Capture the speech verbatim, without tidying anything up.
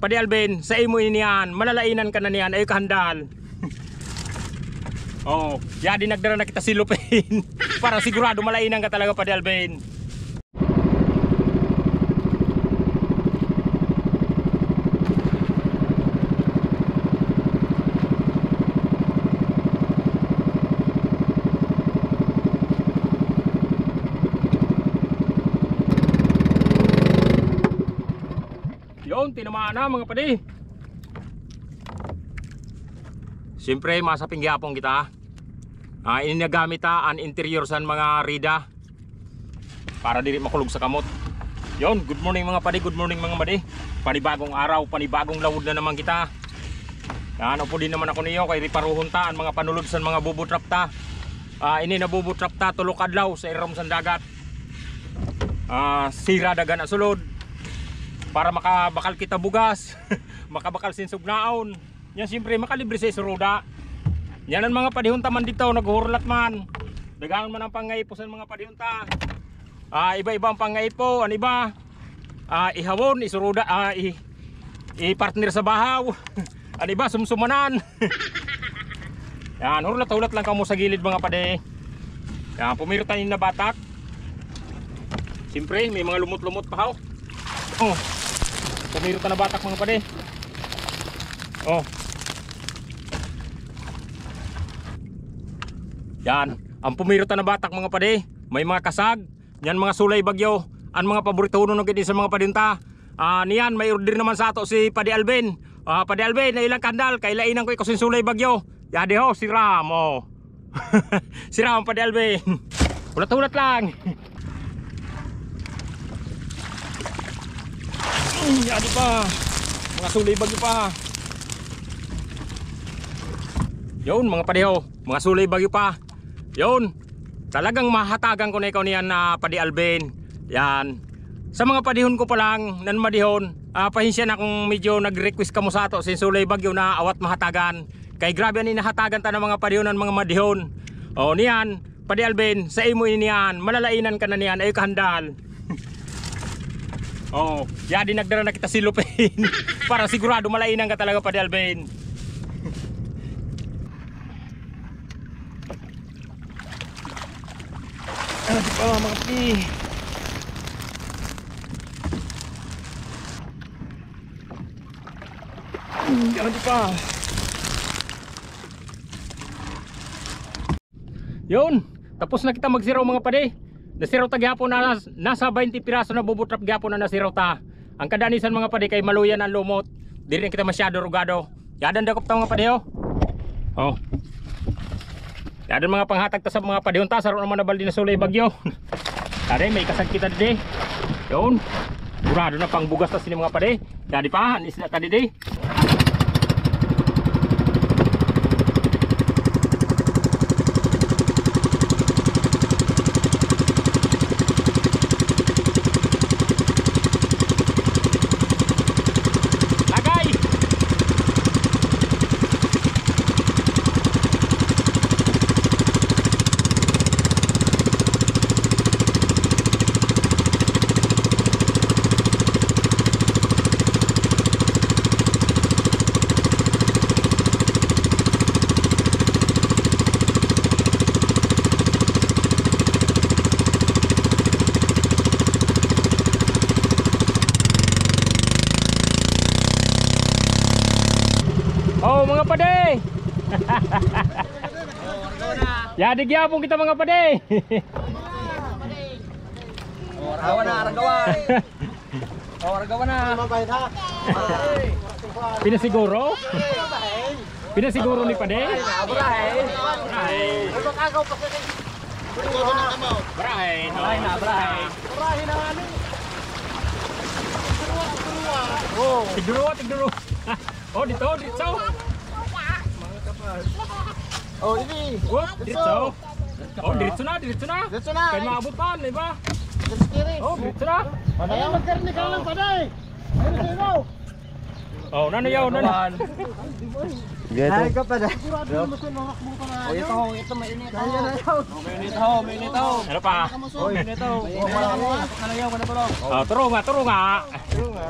Padi Alvin, sa imo ini yan, malalainan ka na niyan, ay kahandal. Oh, yadi nagdara na kita silopin. Para sigurado malainan ka talaga, Padi Alvin. Yun, tinamaan na, mga padi. Siyempre, masaping gyapon kita. Ah, ini nagamit ta an interior san mga rida para diri makulog sa kamot. Yon, good morning mga padi, good morning mga madi. Panibagong araw, panibagong lawod na naman kita. Yan, upo din naman ako niyo kay riparuhon ta an mga panulod san mga bubutrap ta. Ah, ini nabubutrap ta tulok adlaw sa irom san dagat. Ah, sira dagan ang sulod para makabakal kita bugas, makabakal sinsog naon. Yan, siyempre, makalibre sa isuruda. Yan ang mga padihon ta man dito, naghuhurlat man. Daghan man ang pangaipo sa mga padihon ta. Ah, iba-iba ang pangaipo, ang iba, ah, ihawon, isuruda, ah, i-, i-partner sa bahaw. Ang iba, sumsumanan. Yan, hulat-hulat lang kamo sa gilid, mga padi. Yan, pumirot tayo na batak. Siyempre, may mga lumot-lumot pa, ho. Oh. Pumirot na batak, mga padi. Oh. Yan. Ang pumirot na batak, mga padi, may mga kasag. Yan, mga sulay bagyo. Ang mga paborito hunon ng sa mga padihon ta. Ah, niyan, may order naman sa ato si Padi Alvin. Ah, Padi Alvin, na ilang kandal, kailainan ko ikaw sin sulay bagyo. Yadi ho, si Ram, oh. Si Ram, Padi Alvin. Hulat-hulat lang. Hmm, yadi pa. Mga sulay bagyo pa. Yun, mga padi ho. Mga sulay bagyo pa. Yun. Talagang mahatagan ko na ikaw niyan na Padi Alvin. Yan. Sa mga padihon ko pa lang, nan madihon, ah, pahinsya na kung medyo nag-request kamo sa ato, sin sulay bagyo na awat mahatagan. Kay grabe ani nahatagan ta ng mga padihon, ng mga madihon. O, niyan, Padi Alvin, sa imo ini yan, malalainan ka na niyan, ay kahandal. Oh, yadi nagdara na kita silopin. Para sigurado malainan ka talaga, Padi Alvin. Ah, di pa, mga pi. Hmm, ah, di pa. Yun, tapos na kita magsiraw, mga padi. Nasiraw ta gihapon na nas-, nasa baynte piraso na bubutrap gihapon na nasiraw ta. Ang kadanisan, mga padi, kay maluyan ang lumot. Diri na kita masyado rugado. Yadan dakop ta, mga padi, oh. Oh. Yadan mga panghatag ta sa mga padihon ta, saro naman na baldi na sulay bagyo. Tari, may kasag kita didi. Yun. Burado na pang bugas ta sini, mga padi. Dadi pa, anis na ta didi. Lagay! Oh, mga padi! Yadi gyapon kita, mga padi. Oh, aragawan na, aragawan. Oh, aragawan na. Pinasiguro? Pinasiguro ni padi? Barahay. Barahay, no? Barahay na, barahay. Tigduro, tigduro. Oh, dito, dito. Oh, ini. Oh, dito. Oh, diretso na, diretso na. Diretso na. Kaya maabot pa, di ba? Diretso, kiri. Oh, diretso na. Ayan, magkarni ka lang, paday. Ayun, sino? Oh, nano yaw, nano? Ay, ka pala. Sigurado naman sa mga buka na. Oh, ito, ito, mainit, oh. Kaya na yaw. Oh, mainit, oh, mainit, oh. Ano pa? Oh, mainit, oh. Wala ka mo, ah. Ano yaw, wala pa, oh. Oh, turo nga, turo nga. Turo nga.